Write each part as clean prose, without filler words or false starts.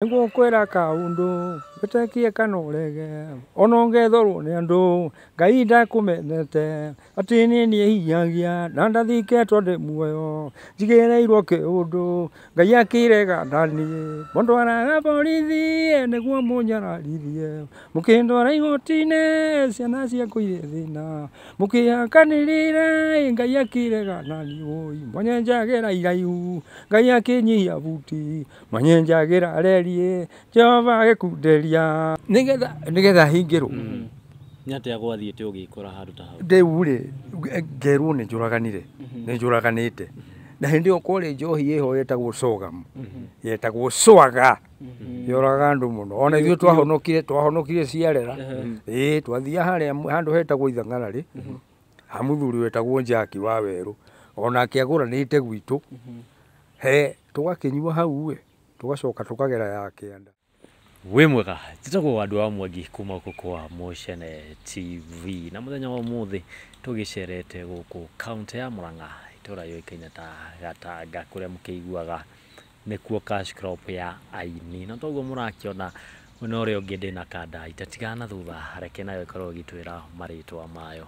Nĩngũkwĩra kaũndũ wĩtĩkie kana ũrege ona ũngĩthũrwo nĩ andũ Ngai ndakũmenete atĩ niĩ nĩehiagia na ndathikĩtwo ndĩ muoyo njigĩrĩirwo kĩũndũ Ngai akĩrega naniĩ mũndwaraga borithi nĩguo mũnyararithie mũkĩndwara igoti-inĩ ciana ciakwa irĩ thĩna mũkĩhakanĩrĩra Ngai akĩrega naniĩ wũi mwanyenjagĩra iraihu Ngai akĩnyihia buti mwanyenjagĩra reri Jehova agĩkunderia nĩgetha hingĩrwo. Nĩ atĩa gwathiĩte ũgĩkora handũ ta hau? Rĩu rĩ ngerwo nĩ njũraganire, nĩ njũraganĩte na hĩndĩ ĩyo kwarĩ njohi ĩho yetagwo sorghum, yetagwo swaga, yoraga andũ mũno. Ona ithuĩ twahonokire ciarera. Ĩĩ twathiaga harĩa handũ hetagwo Ithang'ararĩ ha mũthuri wetagwo Njaki wa Werũ, onake agũranĩte gwitũ, he tũgakĩnyua hau ĩ, tũgacoka tũkagera ya kĩanda. Wĩ mwega, njĩtagwo Wandũ wa Mwangi kuma gũkũ kwa Mũcene TV na mũthenya wa ũmũthĩ tũgĩcerete gũkũ kaũntĩ ya Murang'a itũra yũĩkaine ta Gatanga kũrĩa mũkĩiguaga nĩkuo cash crop ya aini na toguo mũrakĩona mwena ũrĩa ũngĩ ndĩna kanda itatigana na thutha reke nayo ĩkorwo ĩgĩtwĩra marĩtwa mayo.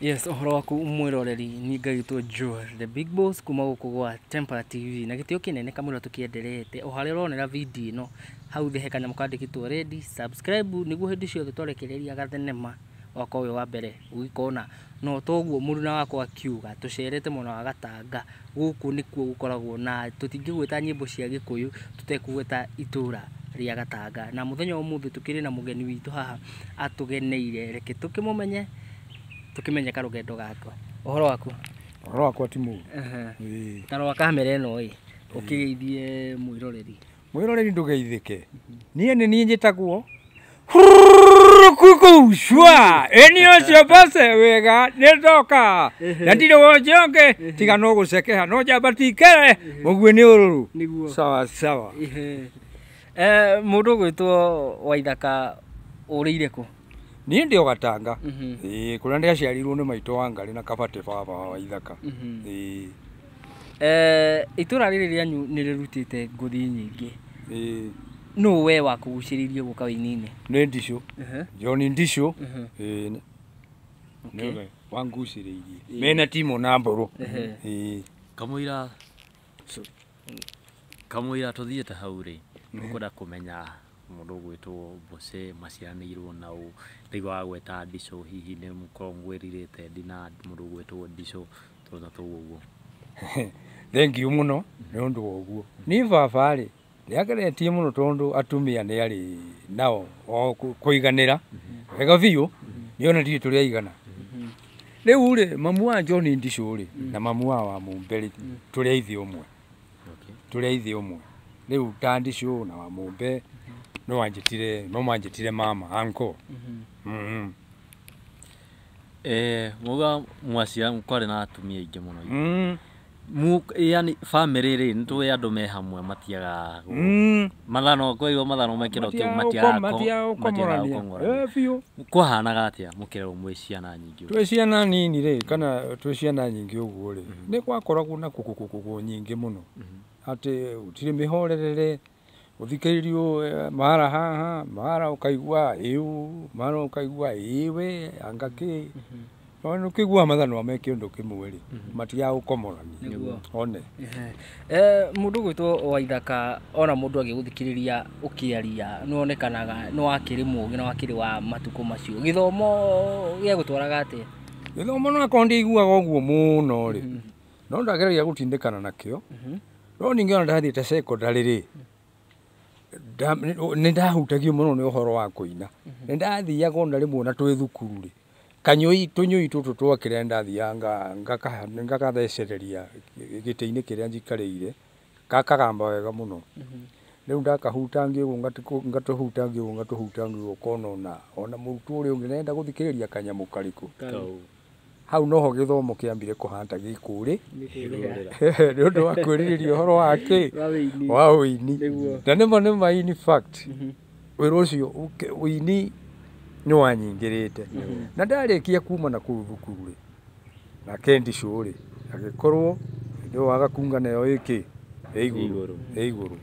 Yes, ũhoro waku mwĩroreri niĩ ngagĩtwo Joe the big boss kuma gũkũ gwa Templar TV na gĩtĩo kĩnene kamũira tũkĩenderete o harĩa ũronera video ĩno hau thĩ he kanyamũ kandĩkĩtwo red subscribe nĩguo hĩndĩ ciothe twarekereria gathenema ũgakorwo wĩ wa mbere ũgĩkona. No toguo mũruna wakwa akiuga tũcerete mwena wa Gatanga gũkũ nĩkuo gũkoragwo na tũtingĩgweta nyĩmbo cia Gĩkũyũ tũtekũgweta itũra rĩa Gatanga. Na mũthenya wa ũmũthĩ tũkĩrĩ na mũgeni witũ haha atũgeneire, reke tũkĩmũmenye tũkĩmenye karũgendo gakwa. Ũhoro waku? Ũhoro wakwa ti mũru. Ĩĩ. Ta rora kamera ĩno ĩ, ũkĩgeithie mwĩroreri. Mwĩroreri ndũgeithĩke. Niĩ nĩ niĩ njĩtagwo kuku shwa ĩni ũcio base wega nĩ ndoka na ndirĩ wonjonge tiga no gũcekeha no njamba tikere mũguĩ nĩ ũrũrũ. Nĩguo. Sawa sawa. Mũndũ ũgwĩtwo Waithaka ũrĩire kũ? Niĩ ndĩ o Gatanga. Ĩĩ kũrĩa ndĩaciarirwo nĩ maitũ wa Ngarĩ na Kabate baba wa Waithaka. Ĩĩ. Itũra rĩrĩ rĩanyu nĩ rĩrutĩte ngũthi nyingĩ. Ĩĩ. Nũ we wakũgucĩrĩirie gũka wĩini-inĩ? Nĩ Ndicũ. John Ndicũ. Ĩĩ. Nĩwe wangucĩrĩirie. Mena Timo na Mbũrũ. Ĩĩ. Kamũira tũthiĩte hau rĩ, tũkwenda kũmenya mũndũ ũgwĩtwo Mbũcĩ maciaranĩirwo na ũ, ndaigua wagweta Ndicũ hihi nĩ mũkoragwo mwĩrirĩte na mũndũ ũgwĩtwo Ndicũ tũrona tũu ũguo. Thengiũ mũno nĩ ũndũ wa ũguo. Niĩ baba rĩ nĩageretie mũno tondũ atumia nĩ arĩ nao o kũiganĩra wega biũ, niĩ ona ndirĩ tũrĩ aigana. Rĩu rĩ mamu wa John Ndicũ rĩ na mamu wa Wamũmbe rĩ tũrĩ a ithe ũmwe. Tũrĩ a ithe ũmwe. Rĩu ta Ndicũ na Wamũmbe no wanjĩtire, no manjĩtire mama uncle. Mwauga mwacia kwarĩ na atumia aingĩ mũno. Yani family rĩ nĩ tũĩ andũ me hamwe matiagaga mathano kwaigua mathano me kĩro kĩu matiagaga gũkomorania. Biũ. Kwahanaga atĩa mũkĩrerwo mwĩ ciana nyingĩ? Twĩ ciana nini rĩ kana twĩ ciana nyingĩ ũguo rĩ nĩ gwakoragwo na kũkũkũkũ nyingĩ mũno atĩ gũtirĩ mĩhorerere ũthikĩrĩrio mara haha mara ũkaigua ĩũ mara ũkaigua ĩwe anga kĩ no nĩ ũkĩiguaga mathanwa me kĩũndũ kĩmwe rĩ matigaga gũkomorania one. Mũndũ ũgwĩtwo Waithaka ona mũndũ agĩgũthikĩrĩria ũkĩaria nĩ wonekanaga nĩ wakĩrĩ mũũgĩ na wakĩrĩ wa matukũ macio. Gĩthomo gĩagũtwaraga atĩa? Gĩthomo no akorwo ndiiguaga ũguo mũno rĩ no ndageragia gũtindĩkana nakĩo no ningĩ ona ndathiĩte secondary rĩ nĩ ndahutagio mũno nĩ ũhoro wa kũina. Nĩ ndathiaga ona rĩmwe na twĩ thukuru rĩ kanyũi tũnyũi tũtũ twa kĩrĩa ndathiaga ngagathecereria gĩtĩ-inĩ kĩrĩa njikarĩire gakagamba wega mũno. Rĩu ndakahutangia ũguo ngatũhutangia ũguo ngatũhutangia ũguo ũkona ona mũrutwo ũrĩa ũngĩ nĩarenda gũthikĩrĩria kanyamũ karĩkũ. Hau noho gĩthomo kĩambire kũhana gĩkũrĩ nĩ ũndũ wa kwĩrirĩria ũhoro wa kĩ wa ũini. Na nĩmo nĩma in fact wĩra ũcio ũini nĩ wanyingĩrĩte. Na ndarĩkia kuma na kũu thukuru rĩ nake Ndicũ rĩ agĩkorwo nĩ waga kunga nayo ĩkĩ ĩ igũrũ.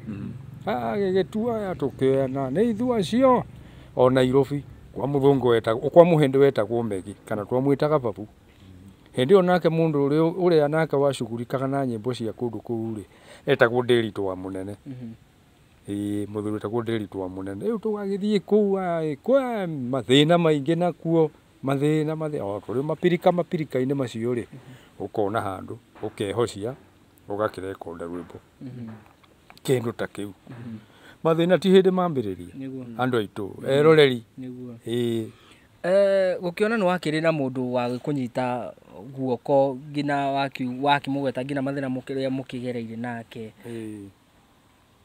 Agĩgĩtuoya tũkĩoyana nĩ ithuĩ acio o Nairobi kwa mũthũngũ wetagwo kwa mũhĩndĩ wetagwo Megi kana twamwĩtaga babu. Hĩndĩ ĩyo nake mũndũ ũrĩa nake wacugurikaga na nyĩmbo cia kũndũ kũu rĩ etagwo Ndĩritũ wa Mũnene. Ĩĩ mũthuri wetagwo Ndĩritũ wa Mũnene. Rĩu tũgagĩthiĩ kũu kwa mathĩna maingĩ nakuo mathĩna mathĩna o tũrĩ mapirika mapirika-inĩ macio rĩ ũkona handũ ũkehocia ũgakĩrekonda rwĩmbo kĩndũ ta kĩu. Mathĩna ti hĩndĩ mambĩrĩria andũ aitũ eroreri. Ĩĩ Gũkĩona nĩ wakĩrĩ na mũndũ wa kũnyita guoko nginya wakĩmũgweta nginya mathĩna marĩa mũkĩgereire nake.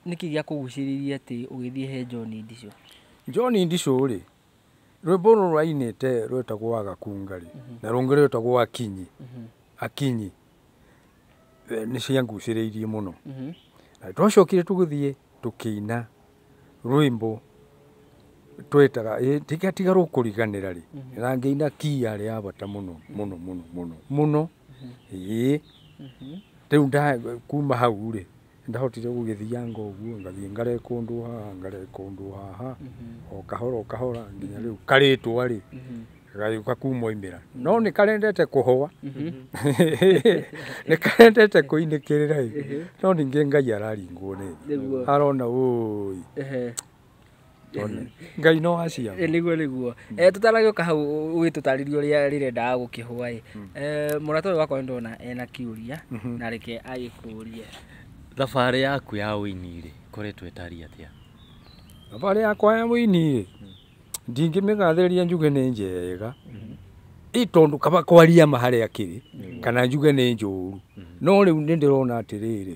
Nĩkĩ gĩakũgucĩrĩirie atĩ ũgĩthiĩ he John Ndichu? John Ndichu rĩ rwĩmbo rũrũ rwainĩte rwetagwo Wagakunga rĩ na rũngĩ rwetagwo Akinyi. Akinyi nĩ ciangucĩrĩirie mũno. Na twacokire tũgĩthiĩ tũkĩina rwĩmbo twetaga tiga rũkũriganĩra rĩ na ngĩina ki yarĩ ya bata mũno mũno mũno mũno mũno. Ĩĩ rĩu kuma hau rĩ ndahotire gũgĩthianga ũguo ngathiĩ ngarekondwo haha ngarekondwo haha o kahora o kahora nginya rĩu karĩtwa rĩ gagĩũka kuma oimĩra no nĩ karendete kũhũa nĩ karendete kũinĩkĩrĩra ĩ no ningĩ Ngai araringwo nĩ Nĩguo. arona ũi Ngai no acia. Nĩguo nĩguo. Tũtanagĩũka hau ũgĩtũtarĩria ũrĩa rĩrendaga gũkĩhũa ĩ mũrata ũyũ wakwa nĩndona ena kĩũria na reke agĩkũrie. Thabarĩ yaku ya ũini rĩ ĩkoretwo ĩtariĩ atĩa? Thabarĩ yakwa ya ũini rĩ ndingĩmĩgathĩrĩria njuge nĩ njega ĩ tondũ kaba kwaria ma harĩa akĩrĩ kana njuge nĩ njũru no rĩu nĩ ndĩrona atĩrĩrĩ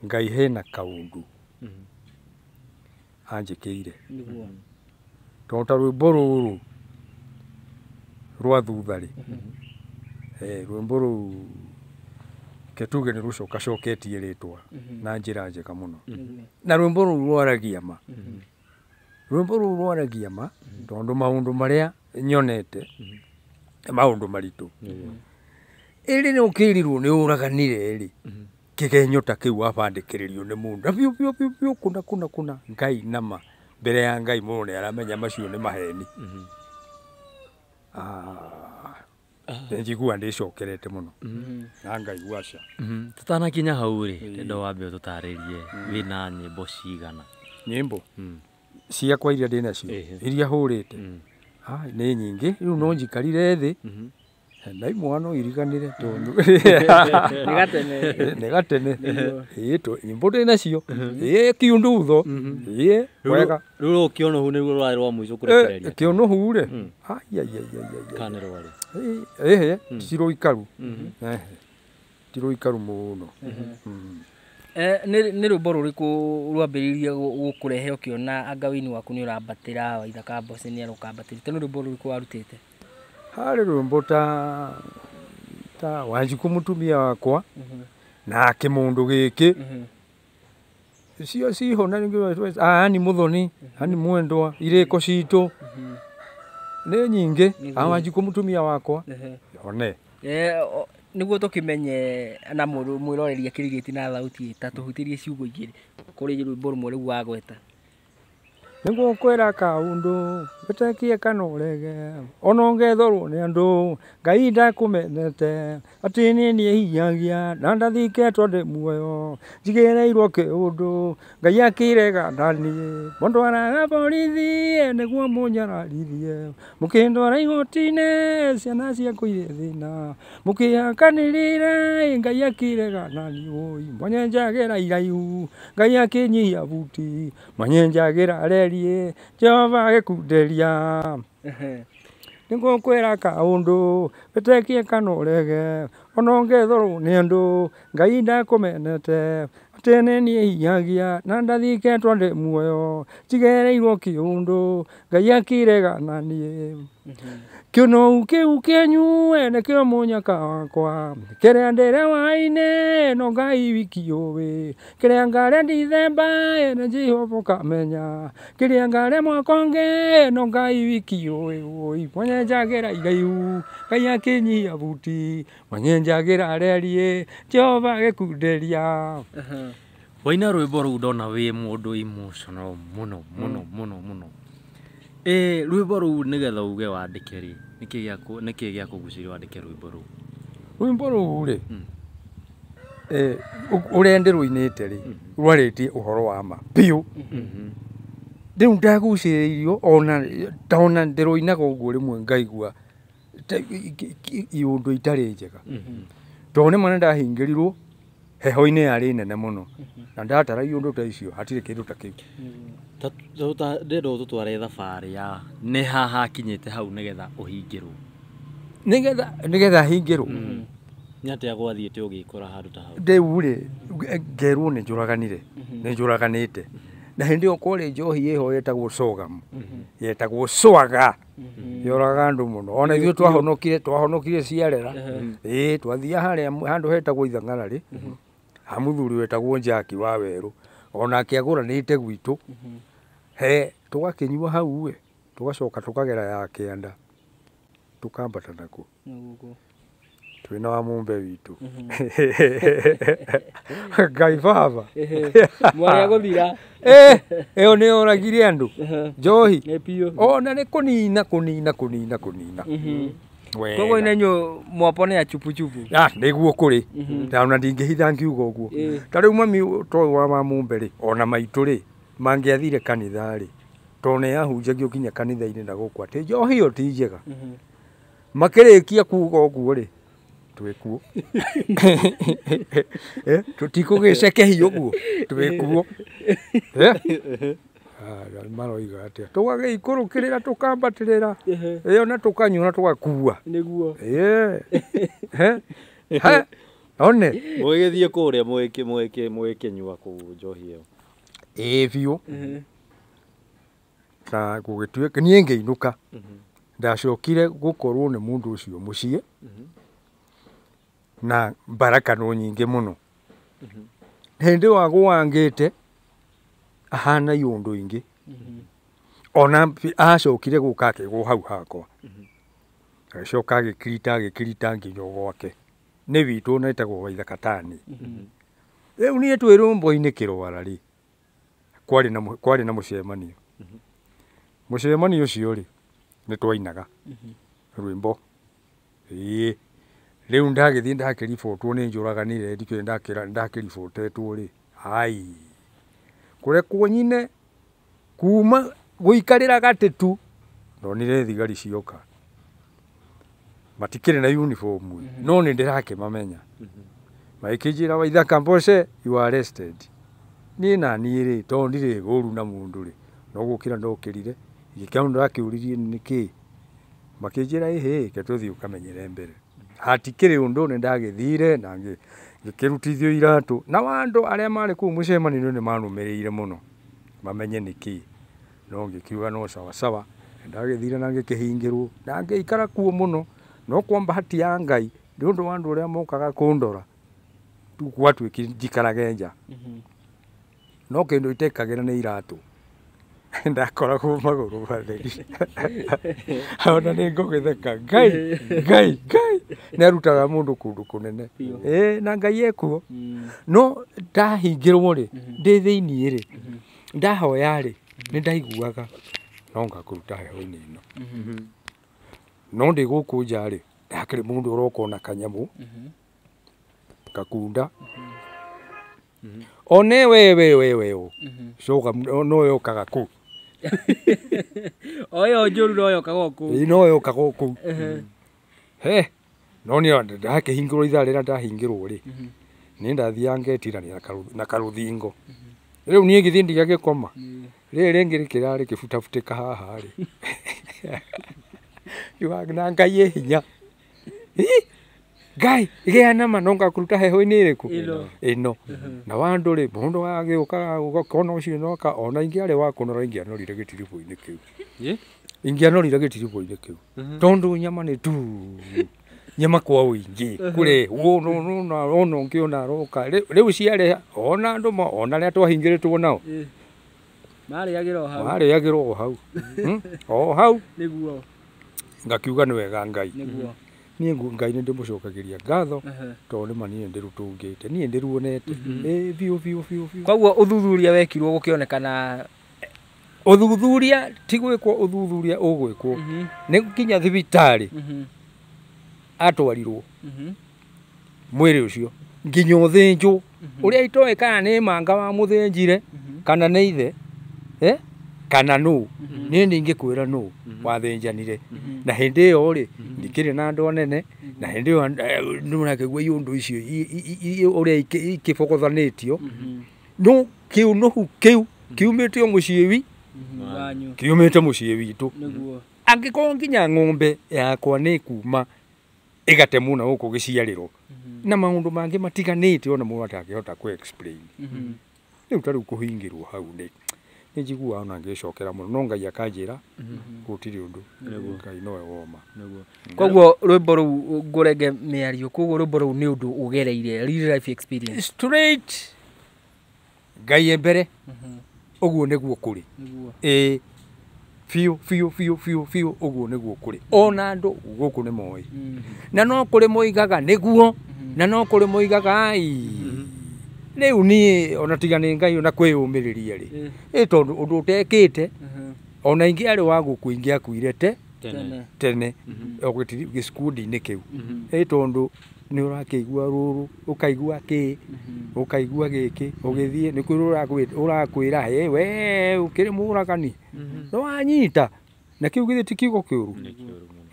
Ngai hena kaũndũ anjĩkĩire. Nĩguo. Tondũ ta rwĩmbo rũrũ rwa thutha rĩ rwĩmbo rũu ketuge nĩ rũcokacoketie rĩtwa na njĩra njega mũno. Na rwĩmbo rũu rwaragia ma. Rwĩmbo rũu rwaragia ma tondũ maũndũ marĩa nyonete maũndũ maritũ. Ĩrĩ nĩ ũkĩrirwo nĩ ũraganire rĩ kĩgenyo ta kĩu wabandĩkĩrĩrio nĩ mũndũ na biũ biũ biũ biũ kũna kũna kũna Ngai nama mbere ya Ngai mũndũ nĩ aramenya macio nĩ maheni. Njigua ndĩcokerete mũno na ngaigua aca. Tũtanakinya hau rĩ ndĩrenda wambe ũtũtarĩrie wĩna nyĩmbo cigana? Nyĩmbo ciakwa iria ndĩnacio iria hũrĩte nĩ nyingĩ rĩu no njikarire thĩ na imwe no iriganĩre tondũ Nĩ gatene. nĩ gatene. Ĩĩ nyĩmbo ndĩnacio ĩĩ kiundutho ĩĩ wega. Rĩu kĩonohu nĩruo rwarĩ rwa mũico kũrekereria? Kĩonohu rĩ Kana nĩ rwarĩ? Ĩhĩ ti rũikaru. Ti rũikaru mũno. Nĩ rwĩmbo rũrĩkũ rwambĩrĩirie gũkũrehe ũkĩona anga wĩini waku nĩ ũrambatĩra Waithaka Mboco nĩ arũkambatĩrĩte nĩ rwĩmbo rũrĩkũ warutĩte? Harĩ rwĩmbo ta Wanjikũ mũtumia wakwa na kĩmũndũ gĩkĩ cio ciho na ani mũthoni ani mwendwa irĩko citũ nĩ nyingĩ. Wanjikũ mũtumia wakwa one Nĩguo tũkĩmenye na mwĩroreri akĩrigĩti na thauti ta tũhutĩrie ciugo igĩrĩ kũrĩ rwĩmbo rũmwe rĩu wagweta. Nĩguo kwĩra kaũndũ wĩtĩkie kana ũrege ona ũngethorwo nĩ andũ Ngai ndakũmenete atĩ niĩ nĩehiagia na ndathiketwo ndĩ muoyo njigĩrĩirwo kĩũndũ Ngai akĩrega na niĩ mũndwaraga borithi nĩguo mũnyararithie mũkĩndwara igoti-inĩ ciana ciakwa irĩ thĩna mũkĩhakanĩrĩra Ngai akĩrega na niĩ wũi mwanyenjagĩra iraihu Ngai akĩnyihia buti mwanyenjagĩra reri Jehova agĩkunderia. Nĩguo kwĩra kaũndũ wĩtĩkie kana ũrege ona ũngethorwo nĩ andũ Ngai ndakũmenete atĩ nĩ niĩ hiagia na ndathiketwo ndĩ muoyo njigereirwo kĩũndũ Ngai akĩrega na niĩ. Kĩonou kĩu kĩanyu nĩkĩo mũnyaka wakwa kĩrĩa ndĩrĩ wa-inĩ no Ngai wiki ũĩ kĩrĩa ngarĩa Dithemba nĩ Jehova ũkamenya kĩrĩa ngarĩa mwaka ũngĩ no Ngai wiki ũĩ ũi mwanyenjagĩra iraihu Ngai akĩnyihia buti mwanyenjagĩra reri Jehova agĩkunderia. Waina rwĩmbo rũu ndona wĩ mũndũ emotional mũno mũno mũno mũno. Rwĩmbo rũu nĩgetha uge wandĩke rĩ, nĩkĩ gĩakũgucĩrĩria wandĩke rwĩmbo rũu? Rwĩmbo rũu rĩ, ũrĩa ndĩrũinĩte rĩ, rwarĩtie ũhoro wa ma biũ. Rĩu ndagucĩrĩirio ona tona ndĩrũinaga ũguo rĩmwe ngaigua iũndũ itarĩ njega. Tondũ nĩma nĩndahingĩrirwo heho-inĩ yarĩ nene mũno na ndatara iũndũ ta icio hatirĩ kĩndũ ta kĩu. Ndĩrenda ũtũtware thabarĩ ya nĩ ha hakinyĩte hau nĩgetha ũhingĩrwo. Nĩgetha hingĩrwo. Nĩ atĩa gwathiĩte ũgĩkora handũ ta hau? Rĩu rĩ, ngerwo nĩ njũraganire, nĩ njũraganĩte. Na hĩndĩ ĩyo kwarĩ njohi ĩho yetagwo sorghum, yetagwo swaga, yoraga andũ mũno. Ona ithuĩ twahonokire ciarera. Ĩĩ twathiaga harĩa handũ hetagwo Ithang'ara rĩ, ha mũthuri wetagwo Njaki wa Werũ, onake agũranĩte gwitũ. He tũgakĩnyua hau ĩ, tũgacoka tũkagera ya kĩanda, tũkambata nakuo. Twĩna wa mũmbe witũ. Ngai baba. Mwarĩa gũthira. Ĩyo nĩ yoragire andũ. Njohi. Nĩ biũ. Ona nĩ kũnina kũnina kũnina kũnina. Koguo inenyu mwaponea chupuchupu. Nĩguo kũrĩ. Na ona ndingĩhitha ngiuga ũguo. Ta rĩu mami to wa mũmbe rĩ, ona maitũ rĩ, mangĩathire kanitha rĩ, tondũ nĩ yahunjagio nginya kanitha-inĩ na gũkũ atĩ njohi ĩyo ti njega. Makĩrĩkia kuga ũguo rĩ, twĩkuo. Tũtikũgĩcekehia ũguo, twĩkuo. Maroiga atĩa? Tũgagĩikũrũkĩrĩra tũkambatĩrĩra. Ĩyo na tũkanyua na tũgakua. Nĩguo. One. Mũgĩgĩthiĩ kũrĩa mũgĩkĩnyua kũu njohi ĩyo. Ĩĩ biũ. Na gũgĩtuĩka niĩ ngĩinũka. Ndacokire gũkorwo nĩ mũndũ ũcio mũciĩ. Na mbarakano nyingĩ mũno. Hĩndĩ ĩyo agũangĩte ahana iũndũ ingĩ. Ona acokire gũka akĩgwo hau hakwa. Agĩcoka agĩkirita nginya gwake. Nĩ witũ na etagwo Waithakatani. Rĩu niĩ twĩ rũmbo-inĩ kĩrwara rĩ, kwarĩ na mũcemanio. Mũcemanio ũcio rĩ, nĩ twainaga rwĩmbo. Ĩĩ. Rĩu ndagĩthiĩ ndakĩribotwo nĩ njũraganire ndikĩũĩ ndakĩribotetwo rĩ, ai. Kũrekwo nyine kuma gũikarĩra gatĩ tu, ndonire thigari cioka. Matikĩrĩ na uniform, no nĩ ndĩrakĩmamenya. Magĩkĩnjĩra Waithaka Mboce, you are arrested. Niĩ na niĩ rĩ, tondũ ndirĩ ũru na mũndũ rĩ, no gũkĩra ndokĩrire, ngĩkĩona ndakĩũririe nĩkĩ. Makĩnjĩra ĩhĩ, reke tũthiĩ ũkamenyere mbere. Hatikĩrĩ ũndũ nĩ ndagĩthire na ngĩkĩrutithio iratũ. Na andũ arĩa marĩ kũu mũcemanio-inĩ nĩ manũmĩrĩire mũno, mamenye nĩkĩ. No ngĩkiuga no sawa sawa, ndagĩthire na ngĩkĩhingĩrwo, na ngĩikara kuo mũno. No kwa bahati ya Ngai, nĩ ũndũ wa andũ arĩa mokaga kũndora, gwatuĩkire njikarage nja. No kĩndũ itekagĩra nĩ iratũ. Ndakoragwo magũrũ matheri. Ona nĩ ngũgĩtheka, Ngai, Ngai, Ngai. Nĩ arutaga mũndũ kũndũ kũnene. Na Ngai ekuo. No ndahingĩrwo rĩ, ndĩ thĩiniĩ rĩ, ndahoya rĩ, nĩ ndaiguaga no ngakũruta heho-inĩ ĩno. No ndĩ gũkũ nja rĩ, ndakĩrĩ mũndũ ũroka ona kanyamũ, gakunda. One we we we we ũ. Coka no yokaga kũu. O ĩyo njũru no yokaga o kũu. Ĩĩ no yokaga o kũu. He, no nĩ ndakĩhingĩrwo ithaa rĩrĩa ndahingĩrwo rĩ, nĩ ndathiaga ngetirania na karũthingo. Rĩu niĩ ngĩthiĩ ndigagĩkoma. Rĩrĩ rĩngĩ rĩkĩra rĩkĩbutabutĩka haha rĩ. Ngiuga na Ngai ĩ hinya. Ngai, gĩa nama no ngakũruta heho-inĩ ĩrĩkũ? Ĩno. Na wandũ rĩ, mũndũ agĩũkaga ũkona ũcio noka, ona ingĩarĩ wa kũnora ingĩanorire gĩtiribũ-inĩ kĩu. Ingĩanorire gĩtiribũ-inĩ kĩu. Tondũ nyama nĩ tu. Nyama kwa ũingĩ. Kũrehwo, ona ũngĩ ona aroka. Rĩu ciareha, ona andũ ona arĩa twahingĩrĩtwo nao. Marĩagĩra o hau. Marĩagĩra o hau. O hau. Nĩguo. Ngakiuga nĩ wega Ngai. Nĩguo. Niĩ Ngai nĩ ndĩmũcokagĩria ngatho tondũ nĩ ma niĩ ndĩrũtũngĩte, niĩ ndĩruonete ĩ biũ biũ biũ biũ. Koguo ũthuthuria wekirwo gũkĩonekana Ũthuthuria ti gwĩkwo, ũthuthuria ũgwĩkwo nĩ nginya thibitarĩ atwarirwo mwĩrĩ ũcio nginya ũthĩnjwo ũrĩa itoĩ kana nĩ manga wa mũthĩnjire kana nĩ ithe kana nũ, niĩ ndingĩkwĩra nũ wathĩnjanire. Na hĩndĩ ĩyo rĩ, ndikĩrĩ na andũ anene, na hĩndĩ ĩyo nĩũrakĩigua iũndũ icio ũrĩa ikĩbogothanĩtio, no kĩũnũhu kĩu kiumĩte o mũciĩ wi kiumĩte mũciĩ witũ. Angĩkorwo nginya ng'ombe yakwa nĩ kuma ĩgatemwo na gũkũ gĩciarĩro na maũndũ mangĩ matiganĩte ona mũndũ atangĩhota kũ explain. Rĩu ta rĩu kũhingĩrwo hau nĩ njiguaga ona ngĩcokera mũno, no Ngai akanjĩra gũtirĩ ũndũ, Ngai nowe woma. Koguo rwĩmbo rũu ngũrenge mĩario, koguo rwĩmbo rũu nĩ ũndũ ũgereire real life experience. Straight Ngai e mbere, ũguo nĩguo kũrĩ. Ĩĩ biũ biũ biũ biũ biũ, ũguo nĩguo kũrĩ. Ona andũ gũkũ nĩ moĩ, na no kũrĩ moigaga nĩguo, na no kũrĩ moigaga ai. Rĩu niĩ ona tiga nĩ Ngai ona kwĩyũmĩrĩria rĩ, ĩ tondũ ũndũ ũtekĩte ona ingĩ arĩ wa gũkũ ingĩakuire te tene gĩcikundi-inĩ kĩu, ĩ tondũ nĩ ũrakĩigua rũrũ, ũkaigua kĩ, ũkaigua gĩkĩ, ũgĩthiĩ nĩ kwĩrwo ũrakwĩra he we ũkĩrĩ mũragani, nĩ wanyita na kĩu githĩ ti kiugo kĩũru,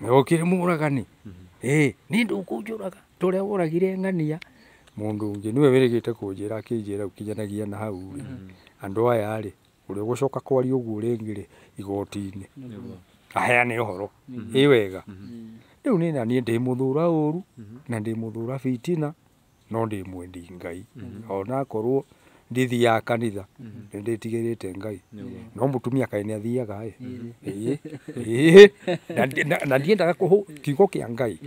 ũkĩrĩ mũragani, ĩ niĩ ndũkũnjũraga ta ũrĩa woragire ng'ania. Mũndũ ũngĩ nĩwe wĩrĩgĩte kũnjĩra akĩnjĩra ũkinyanagia na hau rĩ, andũ aya rĩ, ũrĩa ũgũcoka kwaria ũguo rĩngĩ rĩ igoti-inĩ aheane ũhoro ĩ wega. Rĩu niĩ na niĩ ndĩ mũthũra ũru na ndĩ mũthũra bitina, no ndĩ mwendi Ngai, ona akorwo ndithiaga kanitha nĩ ndĩtigĩrĩte Ngai, no mũtumia kaĩ nĩ athiaga ĩ ĩ, na ndiendaga kiugo kĩa Ngai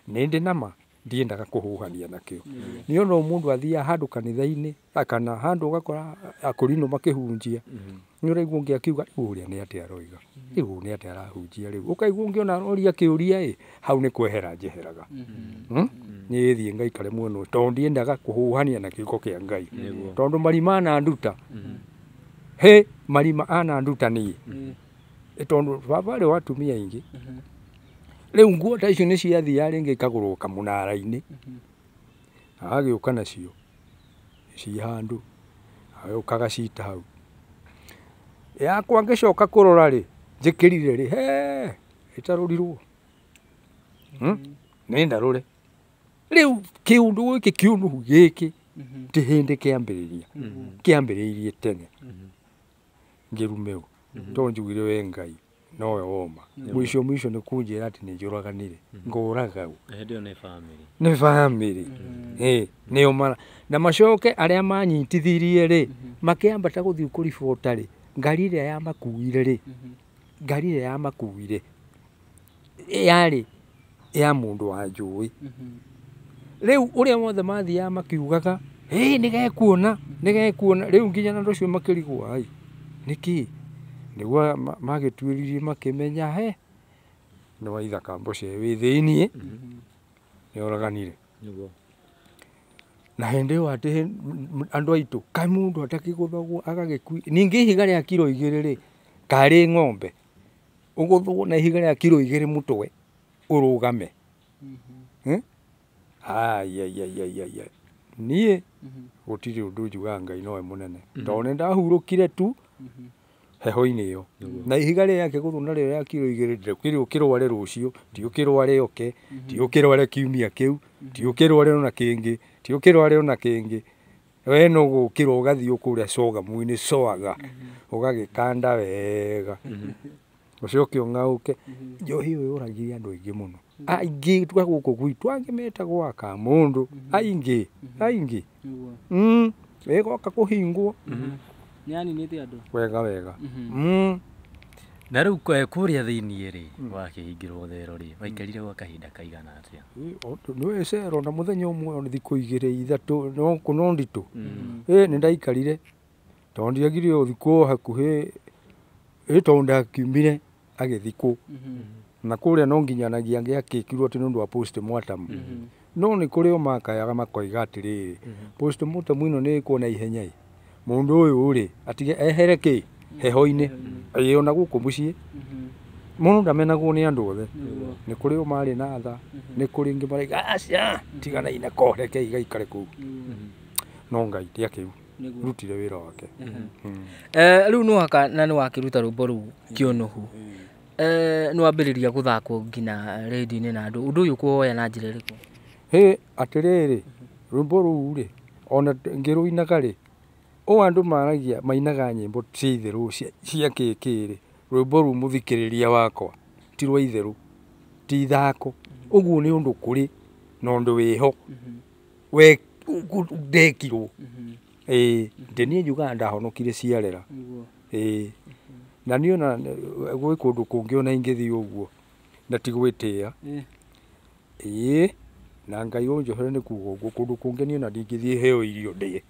nĩ ndĩ nama ndiendaga kũhũhania nakĩo. Nĩ ona mũndũ athiaga handũ kanitha-inĩ kana handũ ũgakora akũrinũ makĩhunjia, nĩ ũraigua ũngĩ akiuga rĩu ũrĩa nĩ atĩa aroiga, rĩu nĩ atĩa arahunjia, rĩu ũkaigua ũngĩ ona aroria kĩũria ĩ, hau nĩ kwehera njeheraga, niĩ thiĩ ngaikare mwena ũyũ tondũ ndiendaga kũhũhania na kiugo kĩa Ngai, tondũ marima ananduta, he marima ananduta niĩ, tondũ baba arĩ wa atumia aingĩ. Rĩu nguo ta icio nĩ ciathiaga rĩngĩ ikagũrwo kamũnara-inĩ, agagĩũka nacio ci handũ, agĩũka agacita hau. Yakwa ngĩcoka kũrora rĩ, njĩkĩrire rĩ, he ĩtarũrirwo nĩ ndarũre. Rĩu kĩũndũ gĩkĩ kĩũnũhu gĩkĩ ti hĩndĩ kĩambĩrĩria, kĩambĩrĩirie tene ngĩrumĩrwo, tondũ njugire we Ngai nowe woma. Mũico mũico nĩ kũnjĩra atĩ nĩ njũraganire, ngũraga ũ? Hĩndĩ ĩyo nĩ bamĩrĩ. Nĩ bamĩrĩ ĩ nĩo mara na macoke arĩa manyitithirie rĩ, makĩambata gũthiĩ kũribota rĩ, ngari ĩrĩa yamakuire rĩ, ngari ĩrĩa yamakuire yarĩ ya mũndũ wa njũĩ. Rĩu ũrĩa wothe mathiaga makiugaga ĩ nĩgekuona nĩgekuona, rĩu nginya andũ acio makĩrigwo ai nĩkĩ, nĩguo magĩtuĩririe makĩmenya he nĩ waithaka Mboce wĩ thĩiniĩ nĩoraganire. Na hĩndĩ ĩyo atĩ andũ aitũ kaĩ mũndũ atakĩgũthagwo agagĩkui, ningĩ ihiga rĩa kiro 2 rĩ, karĩ ng'ombe ũgũthwo na ihiga rĩa kiro 2 mũtwe ũrũgame. Ai ai ai ai ai, niĩ gũtirĩ ũndũ njugaga Ngai nowe mũnene, tondũ nĩ ndahurũkire tu heho-inĩ ĩyo, na ihiga rĩrĩa rĩakĩgũthwo narĩo rĩa kiro 2 ndũkĩrĩ ũkĩrware rũciũ, ti ũkĩrware oke, ti ũkĩrware kiumia kĩu, ti ũkĩrware ona kĩngĩ, ti ũkĩrware ona kĩngĩ, we no gũkĩra ũgathiĩ kũrĩa cogamu-inĩ coaga ũgagĩkanda wega ũcoke ũng'aũke. Njohi ĩyo yũragire andũ aingĩ mũno, aingĩ twa gũkũ gwitũ, angĩ metagwo akamũndũ, aingĩ aingĩ ĩgoka kũhingwo Nĩyaninĩte andũ wega wega. Na rĩu kũrĩa thĩiniĩ rĩ, wakĩhingĩrwo thero rĩ, waikarire gwa kahinda kaigana atĩa? Nĩ cero na mũthenya ũmwe ona thikũ 2 3 no no nditũ. Ĩ nĩ ndaikarire tondũ ndiagire ũthikwo hakuhĩ, ĩ tondũ ndakiumire agĩthikwo. Na kũrĩa no nginyanagia ngĩakĩkirwo atĩ nĩ ũndũ wa postmortem. No nĩ kũrĩ o makayaga makoiga atĩrĩrĩ, postmortem ĩno nĩ ĩkwo na ihenya ĩ, mũndũ ũyũ rĩ atige ehere kĩ heho-inĩ, ĩĩ ona gũkũ mũciĩ mũndũ ndamenagwo nĩ andũ othe. Nĩ kũrĩ o marĩ na tha, nĩ kũrĩ ingĩ maraiga aca tiganai nako rekei gaikare kũu. No Ngai ndiakĩu rutire wĩra wake. Rĩu nĩ waka na nĩ wakĩruta rwĩmbo rũu Kĩũnũhu. Nĩ wambĩrĩria gũthakwo nginya rĩndiũ-inĩ na andũ, ũndũ ũyũ ũkũwoya na njĩra ĩrĩkũ? Hĩ atĩrĩrĩ, rwĩmbo rũu rĩ ona ngĩrũinaga rĩ, o andũ maragia mainaga nyĩmbo cia itherũ cia kĩkĩ rĩ, rwĩmbo rũu mũthikĩrĩria wakwa ti rwa itherũ, ti ithako. Ũguo nĩ ũndũ kũrĩ na ũndũ wĩho we ndekirwo. Ĩĩ ndĩ niĩ njugaga ndahonokire ciarera. Ĩĩ na niĩ ona gwĩ kũndũ kũngĩ ona ingĩthiĩ ũguo na ti gwĩtĩĩa. Ĩĩ na Ngai ũnjohere nĩ kuga ũguo, kũndũ kũngĩ niĩ ona ndingĩthiĩ heo irio ndĩe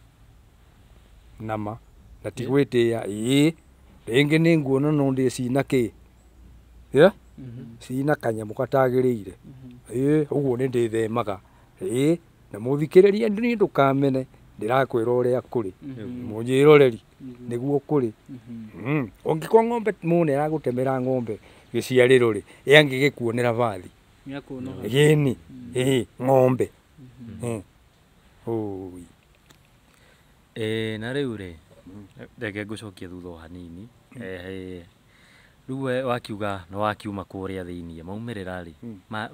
nama na ti gwĩtĩĩa. Ĩĩ rĩngĩ nĩ nguona no ndĩe cina kĩ, cina kanyamũ katagĩrĩire. Ĩĩ ũguo nĩ ndĩthemaga. Ĩĩ na mũthikĩrĩria niĩ ndũkamene, ndĩrakwĩra ũrĩa kũrĩ, mũnjĩroreri nĩguo kũrĩ. Ũngĩkorwo ng'ombe mũne aragũtemera ng'ombe gĩciarĩro rĩ, ĩ angĩgĩkuonera bathi gĩni, ĩĩ ng'ombe. Ũi. Na rĩu rĩ, reke ngũcokie thutha o hanini. Rĩu we wakiuga nĩ wakiuma kũrĩa thĩiniĩ, maumĩrĩra rĩ,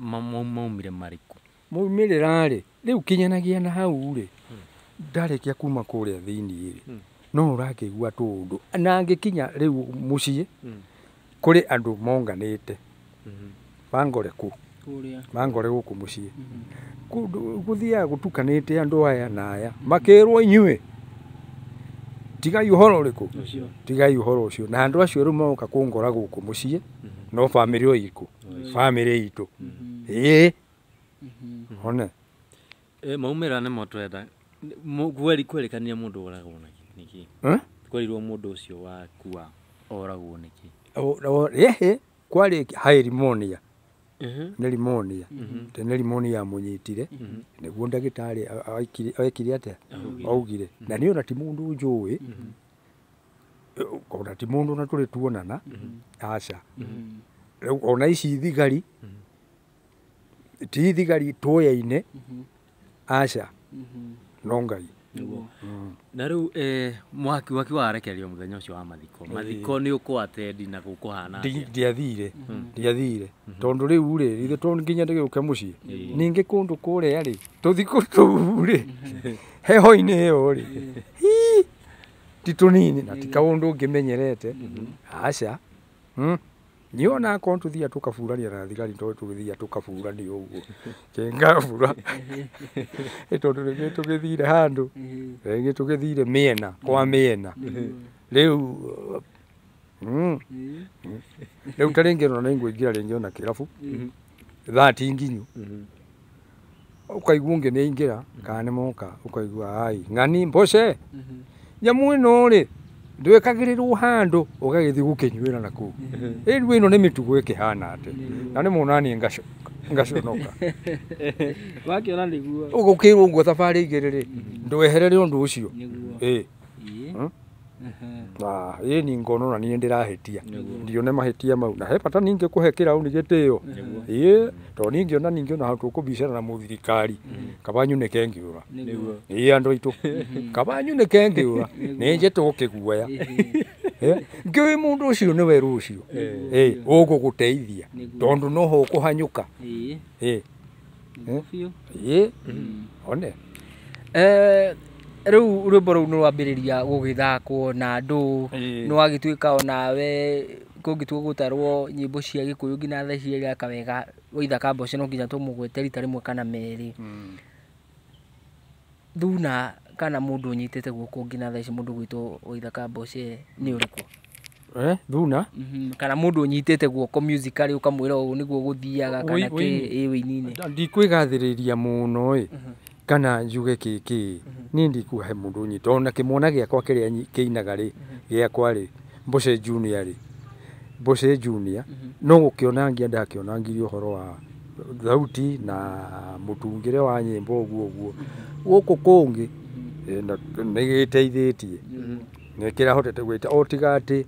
maumire marĩkũ? Maumĩrĩra rĩ, rĩu kinyanagia na hau rĩ, ndarĩkia kuma kũrĩa thĩiniĩ rĩ, no ũrakĩigua tũũndũ. Na ngĩkinya rĩu mũciĩ, kũrĩ andũ monganĩte mangore kũ, mangore gũkũ mũciĩ. Kũndũ gũthiaga gũtukanĩte andũ aya na aya, makĩrwo inyuĩ tigai ũhoro ũrĩkũ, tigai ũhoro ũcio. Na andũ acio rĩu moka kũngora gũkũ mũciĩ, no bamĩrĩ o ĩrĩkũ, bamĩrĩ itũ. Ĩĩ one Maumĩrĩra nĩmo twenda. Kwerĩkanire mũndũ oragwo nĩkĩ? Kwerirwo mũndũ ũcio wakua oragwo nĩkĩ? Ĩhĩ kwarĩ haĩ rimonia, nĩ rimonia, nĩ rimonia yamũnyitire, nĩguo ndagĩtarĩ ekire atĩa, augire. Na niĩ ona ti mũndũ njũĩ, ona ti mũndũ ona tũrĩ tuonana, aca. Rĩu ona ici thigari, ti thigari tũyaine, aca, no Ngai. Na rĩu mwaki waki warekererio mũthenya ũcio wa mathiko, mathiko nĩ ũkũatendi na gũkũhana atĩa? Ndiathire, ndiathire tondũ rĩu rĩ, ithe to nginya ndĩgĩũke mũciĩ. Ningĩ kũndũ kũrĩa rĩ, tũthikũ tũu rĩ, heho-inĩ ĩyo rĩ, ti tũnini na ti kaũndũ ngĩmenyerete, aca. Niĩ ona akorwo tũthiaga tũkaburania na thigari tondũ tũgĩthiaga tũkaburania ũguo, kĩngabura nĩ tondũ rĩngĩ tũgĩthire handũ, rĩngĩ tũgĩthire mĩena kwa mĩena. Rĩu rĩu ta rĩngĩ ona nĩngũingĩra rĩngĩ ona kĩrabu, thaa ti nginyu, ũkaigua ũngĩ nĩaingĩra kana nĩmoka, ũkaigua ai ng'ani mboce nyamũ ĩno rĩ ndwĩkagĩrĩrwo handũ ũgagĩthiĩ gũkĩnyuĩra na kũu. Rĩu ĩno nĩ mĩtugo ĩkĩhana atĩ, na nĩ mona niĩ ngaconoka. Wakĩona nĩguo. Ũgũkĩrwo ũguo thabarĩ igĩrĩ rĩ, ndweherere ũndũ ũcio. Ĩĩ. Ĩĩ ni ngona ona niĩ ndĩrahĩtia, ndione mahĩtia mau, na he bata ningĩ kũhe kĩrauni gĩtĩo. Ĩĩ tondũ ningĩ ona ningĩ ona tũkũbicana na mũthirikari, kaba nyunĩke ngĩũra. Ĩĩ andũ aitũ, kaba nyunĩke ngĩũra, nĩ njĩtwo kĩguoya. Ngĩũĩ mũndũ ũcio nĩwe rũciũ, ĩĩ ũgũgũteithia tondũ noho ũkũhanyũka. Ĩĩ ĩĩ one. Rĩu rwĩmbo rũu nĩ rwambĩrĩria gũgĩthakwo na andũ, nĩ wagĩtuĩka onawe kũngĩtua gũtarwo nyĩmbo cia Gĩkũyũ nginya thaa ici ireka wega, Waithaka Mboco no nginya tũmũgwete rita rĩmwe kana merĩ. Thuna kana mũndũ ũnyitĩte guoko nginya thaa ici mũndũ ũgwĩtwo Waithaka Mboco nĩ ũrĩkũ? Thuna? Kana mũndũ ũnyitĩte guoko musically ũkamwĩra ũũ nĩguo gũthiaga kana kĩ, ĩ wĩini-inĩ. Ndikwĩgathĩrĩria mũno ĩ, kana njuge kĩkĩ, niĩ ndikuga he mũndũ ũnyita, ona kĩmwana gĩakwa kĩrĩa kĩinaga rĩ, gĩakwa rĩ, Mboco Junior rĩ, Mboce Junior no gũkĩonangia ndakĩonangirie ũhoro wa thauti na mũtungĩre wa nyĩmbo ũguo ũguo. Gũkũ kũngĩ nĩ gĩteithĩtie, nĩ kĩrahotete gwĩta o tiga atĩ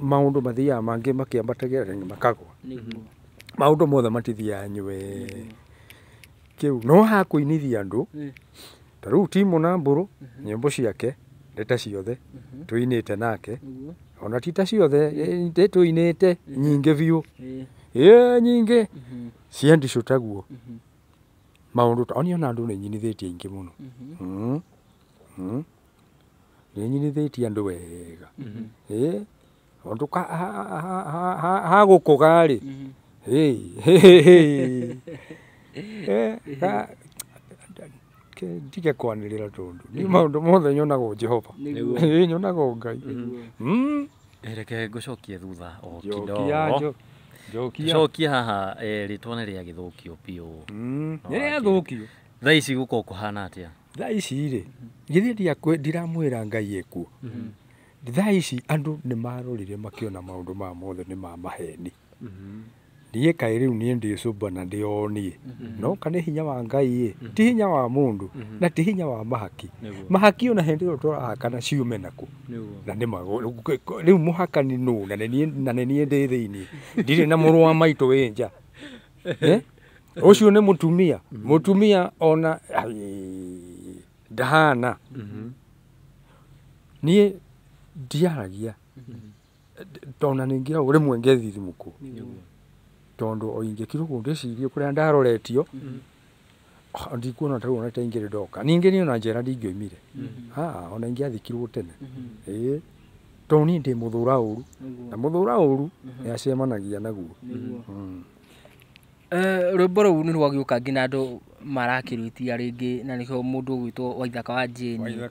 maũndũ mathiaga mangĩ makĩambatagĩra rĩngĩ makagwa. Maũndũ mothe matithiaga nywe kĩu no hakũinithia andũ ta rĩu Timo na Mbũrũ nyĩmbo ciake nĩ ta ciothe tũinĩte nake, ona ti ta ciothe tũinĩte nyingĩ biũ, ĩ nyingĩ cia ndicũ taguo maũndũ ta oni ona andũ nĩ nyinithĩtie aingĩ mũno. Nĩ nyinithĩtie andũ wega, ĩ ũndũ hagũkũga rĩ ndige kwanĩrĩra tondũ ni maũndũ mothe nyonagwo Jehova, nyonagwo Ngai. Reke ngũcokie thutha o kidogo. Njokia haha rĩtwa nĩ rĩagĩthũkio biũ. Nĩ rĩathũkio. Thaa ici gũkorwo kũhana atĩa? Thaa ici rĩ, githĩ ndiramwĩra Ngai ekuo. Thaa ici andũ nĩ marorire makĩona maũndũ maya mothe nĩ ma maheni. Niĩ kaĩ rĩu niĩ ndĩ cũmba na ndĩ o niĩ, no kana hinya wa Ngai ĩ, ti hinya wa mũndũ na ti hinya wa mahaki. Mahaki ona hĩndĩ ĩyo tũrahakana ciume nakũ, na nĩ rĩu mũhakani nũ, na nĩ niĩ ndĩ thĩiniĩ, ndirĩ na mũrũ wa maitũ wĩ nja. Ũcio nĩ mũtumia, mũtumia ona ndahana. Niĩ ndiaragia tondũ ningĩ rĩmwe ngethithimũkwo tondũ o ingĩkirwo ũguo ndĩcirie kũrĩa ndaroretio ndikuona ta rĩu ona ta ingĩrĩ ndoka ningĩ niĩ ona njera ndingĩoimire, ona ingĩathikirwo tene, ĩĩ tondũ niĩ ndĩ mũthũra ũru na mũthũra ũru nĩ acemanagia naguo. Rwĩmbo rũu nĩ rwagĩũka nginya andũ marakĩrwĩtia rĩngĩ, na nĩkĩo mũndũ ũgwĩtwo Waithaka wa Jane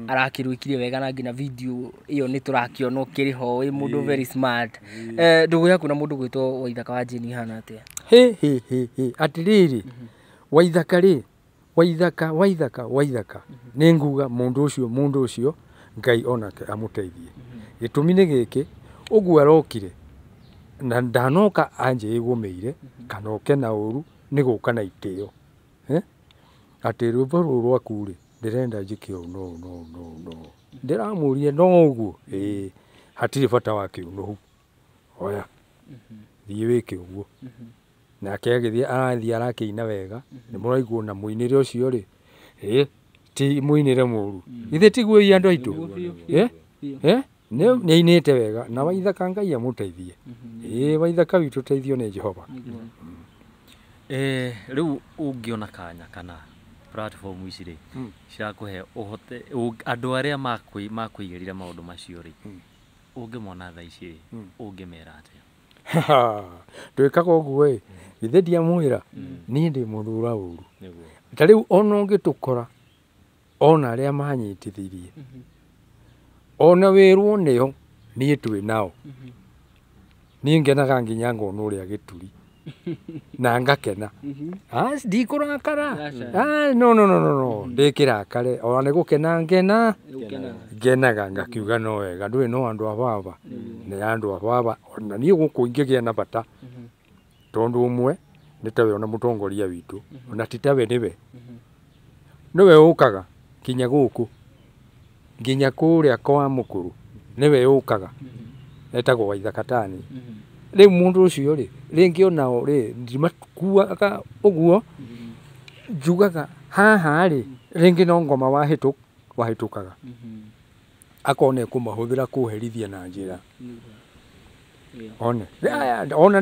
arakĩrwĩkire wega, na nginya video ĩyo nĩ tũrakĩona ũkĩrĩ ho wĩ mũndũ very smart. Ndũgũ yaku na mũndũ ũgwĩtwo Waithaka wa Jane ihana atĩa? Hĩ hĩ hĩ hĩ, atĩrĩrĩ Waithaka rĩ, Waithaka Waithaka Waithaka nĩ nguga mũndũ ũcio Ngai onake amũteithie. Gĩtũmi nĩ gĩkĩ, ũguo arokire na ndanoka anjĩgũmĩire kana oke na ũru, nĩ gũka na itĩo atĩ rwĩmbo rũrũ rwaku rĩ ndĩrenda njĩke ũũ no no no no, ndĩramũria no ũguo, ĩĩ hatirĩ bata wa kĩũnũhu, oya thiĩ wĩke ũguo. Nake agĩthiĩ arathiĩ arakĩina wega, nĩ mũraigua na mũinĩre ũcio rĩ, ĩĩ ti mũinĩre mũru, githĩ tiguo ĩ andũ aitũ, nĩ ainĩte wega na Waithaka Ngai amũteithie. Ĩĩ Waithaka witũ teithio nĩ Jehova. Rĩu ũngĩona kanya kana platform ici rĩ cirakũhe ũhote andũ arĩa makũigĩrĩra maũndũ macio rĩ, ũngĩmona thaa ici rĩ ũngĩmera atĩa? Twĩkaga ũguo ĩ, githĩ ndiamwĩra niĩ ndĩ mũthũra ũru. Ta rĩu ona ũngĩtũkora ona arĩa manyitithirie ona wĩrwo nĩo niĩ twĩ nao, niĩ ngenaga nginya ngona ũrĩa gĩturi na ngakena, ndikũrakara, no no no no, ndĩkĩrakare ona nĩ gũkena ngena ngenaga ngakiuga no wega, ndũĩ no andũ a baba, nĩ andũ a baba, ona niĩ gũkũ ingĩgĩa na bata tondũ ũmwe nĩ tawe ona mũtongoria witũ, ona ti tawe nĩwe, nĩwe ũkaga nginya gũkũ nginya kũrĩa kwa mũkũrũ nĩwe ũkaga, etagwo Waithaka Tani. Rĩu mũndũ ũcio rĩ rĩngĩ onao rĩ ndimakuaga ũguo, njugaga haha rĩ rĩngĩ no ngoma wahĩtũkaga, akorwo nĩ ekũmahũthĩra kũherithia na njĩra one ona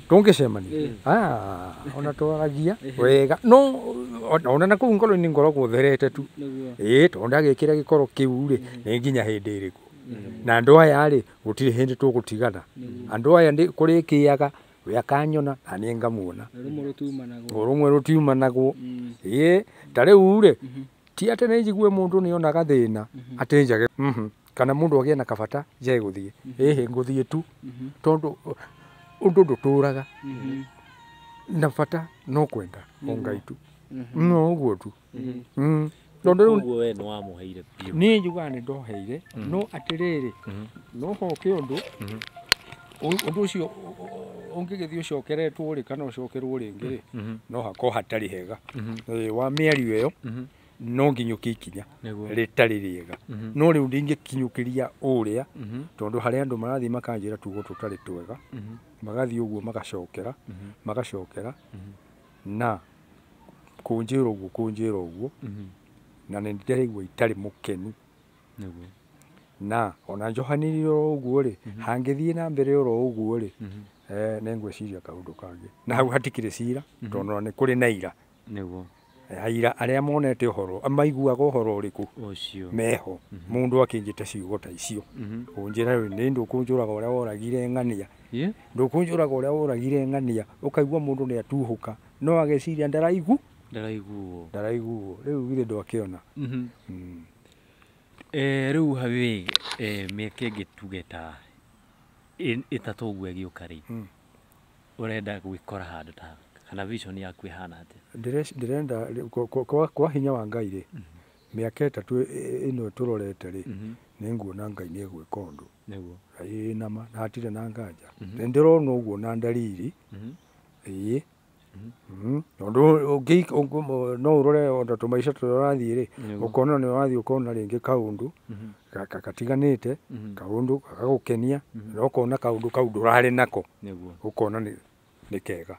tũngĩcemania ona twaragia wega, no ona na kũu ngoro-inĩ ngoragwo therete tu, ĩĩ tondũ ndagĩkĩra gĩkoro kĩu rĩ nĩ nginya hĩndĩ ĩrĩkũ, na andũ aya rĩ gũtirĩ hĩndĩ tũgũtigana, andũ aya kũrĩkĩaga we akanyona na niĩ ngamuona, ũrũmwe rũtiumanagwo. Ĩĩ ta rĩu rĩ ti atĩ nĩ njigue mũndũ nĩ onaga thĩna atĩ njage kana mũndũ agĩe na kabata njage gũthiĩ, ĩhĩ ngũthiĩ tu tondũ ũndũ ndũtũraga na bata no kwenda o Ngai tu, no ũguo tu. Tondũ rĩu Ũguo we nĩ wamũheire biũ. Niĩ njugaga nĩ ndoheire, no atĩrĩrĩ no hoke ũndũ Ũndũ ũcio ũngĩgĩthiĩ ũcokeretwo rĩ kana ũcokerwo rĩngĩ rĩ, no hakorwo hatarĩ hega. Wa mĩario ĩyo no nginyũkie ikinya rĩtarĩ rĩega, no rĩu ndingĩkinyũkĩria ũrĩa, tondũ harĩ andũ marathiĩ makanjĩra tugo tũtarĩ twega, magathiĩ ũguo magacokera magacokera na kũnjĩra ũguo kũnjĩra ũguo, na nĩ ndĩraigua itarĩ mũkenu. Na ona njohanĩrire oro ũguo rĩ, hangĩthiĩ na mbere oro ũguo rĩ, nĩ ngwĩciria kaũndũ kangĩ. Na hau hatikĩrĩ cira, tondũ nĩ kũrĩ na ira. Aira arĩa monete ũhoro, maiguaga ũhoro ũrĩkũ ũcio meho. Mũndũ akĩnjĩta ciugo ta icio, kũnjĩra nĩ ndũkũnjũraga ũrĩa woragire ng'ania, ndũkũnjũraga ũrĩa woragire ng'ania, ũkaigua mũndũ nĩ atuhũka, no ageciria ndaraiguo. Rĩu githĩ ndwakĩona. Rĩu hawi mĩaka ĩngĩ tuge ta ĩtatũ ũguo ĩgĩũka rĩ, ũrenda gwĩkora handũ ta kana vision yaku ĩhana atĩa? Ndĩrenda kwa hinya wa Ngai rĩ, mĩaka ĩtatũ ĩno tũrorete rĩ, nĩ nguona Ngai nĩ egwĩka ũndũ. Ĩĩ nama, na hatirĩ na nganja. Nĩ ndĩrona ũguo na ndariri. Ĩĩ. Tondũ no ũrore ona tũmaica tũrĩa ũrathiĩ rĩ, ũkona nĩ ũrathiĩ ũkona rĩngĩ kaũndũ gatiganĩte, kaũndũ gagagũkenia, na ũkona kaũndũ kau ndũrarĩ nako, ũkona nĩ kega,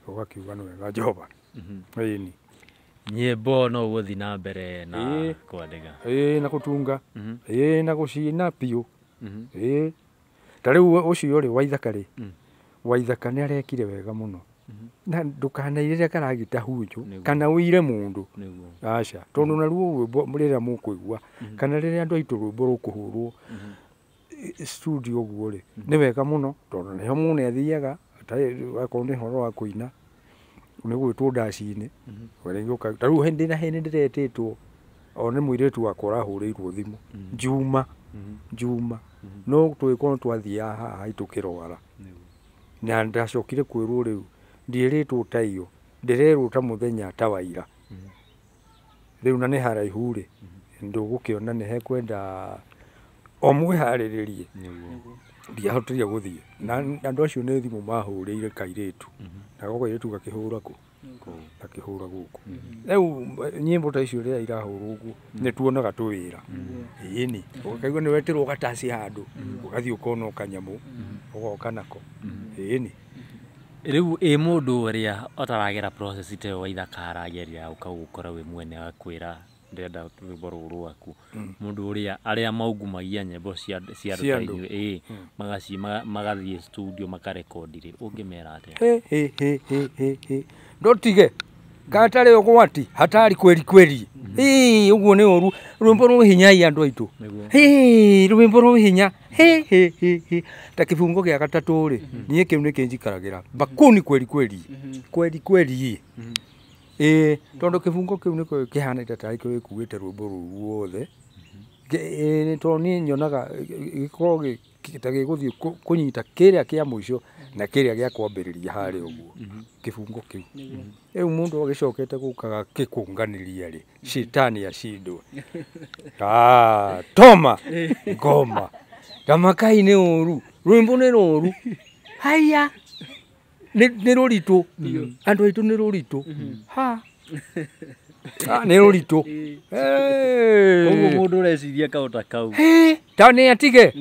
ũgakiuga nĩ wega Jehova. Ĩni. Nyĩmbo no ũgũthiĩ na mbere na kwandĩka. Ĩĩ na gũtunga. Ĩĩ na gũcina biũ. Ĩĩ. Ta rĩu ũcio rĩ Waithaka rĩ, Waithaka nĩ arekire wega mũno. Na ndũkanairĩre karagita hunjo kana ũire mũndũ. Aca, tondũ naruo rwĩmbo rĩrĩa mũkũigua kana rĩrĩa andũ aitũ rwĩmbo rũkũhũrwo studio ũguo rĩ, nĩ wega mũno tondũ nĩho mũndũ athiaga, akorwo nĩ ũhoro wa kũina nĩ gwĩtwo ndaci-inĩ, ta rĩu hĩndĩ na hĩndĩ ndĩretĩtwo o nĩ mũirĩtu wakwa ũrahũrĩirwo thimũ Njuma, no tũgĩkorwo twathiaga haha haitũ kĩrwara, na ndacokire kwĩrwo rĩu ndiĩrĩtwo ta iyo, ndĩrerwo ta mũthenya ta wa ira. Rĩu na nĩ haraihu rĩ, ndũgũkĩona nĩ hekwenda o mwĩharĩrĩrie. Ndiahotire gũthiĩ na andũ acio nĩ thimũ mahũrĩire kairĩtu, nako kairĩtu gakĩhũra kũ gakĩhũra gũkũ. Rĩu nyĩmbo ta icio rĩrĩa irahũrwo ũguo nĩ tuonaga tũwĩra. Ĩni, ũkaigua nĩ wetĩrwo gataci handũ, ũgathiĩ ũkona o kanyamũ, ũgoka nako. Ĩni. Rĩu ĩ mũndũ ũrĩa ũtaragera process ta ĩyo Waithaka arageria ũka gũkora wĩ mwene akwĩra ndĩrenda rwĩmbo rũrũ rwaku, mũndũ ũrĩa arĩa maungumagia nyĩmbo cia andũ ta inyuĩ, magathiĩ studio makarekondi rĩ, ũngĩmera atĩa? Ndũtige gatarĩ ũgwati hatari kweli kweli. Ũguo nĩ ũru. Rwĩmbo rwĩ hinya andũ aitũ. Rwĩmbo rwĩ hinya. Ta kĩbungo gĩa gatatũ rĩ, niĩ kĩu nĩ kĩnjikaragĩra bakuni kweli kweli. Kweli kweli. Ĩĩ, tondũ kĩbungo kĩu nĩkĩo kĩhanaine tarĩ kĩo gĩkuĩte rwĩmbo rũu ruothe. Tondũ niĩ nyonaga gĩkoragwo ta gĩgũthiĩ kũnyita kĩrĩa kĩa mũico na kĩrĩa gĩa kwambĩrĩria harĩa ũguo, kĩbungo kĩu. Rĩu mũndũ agĩcokete gũka agakĩkũnganĩria rĩ, citani acindwe. Toma ngoma Tamakai nĩ ũru, rwĩmbo nĩ rũru. Haiya, nĩ rũritũ, andũ aitũ nĩ rũritũ. Ha, nĩ rũritũ. Koguo mũndũ ũreciria kaũndũ ta kau. Ta nĩ atige.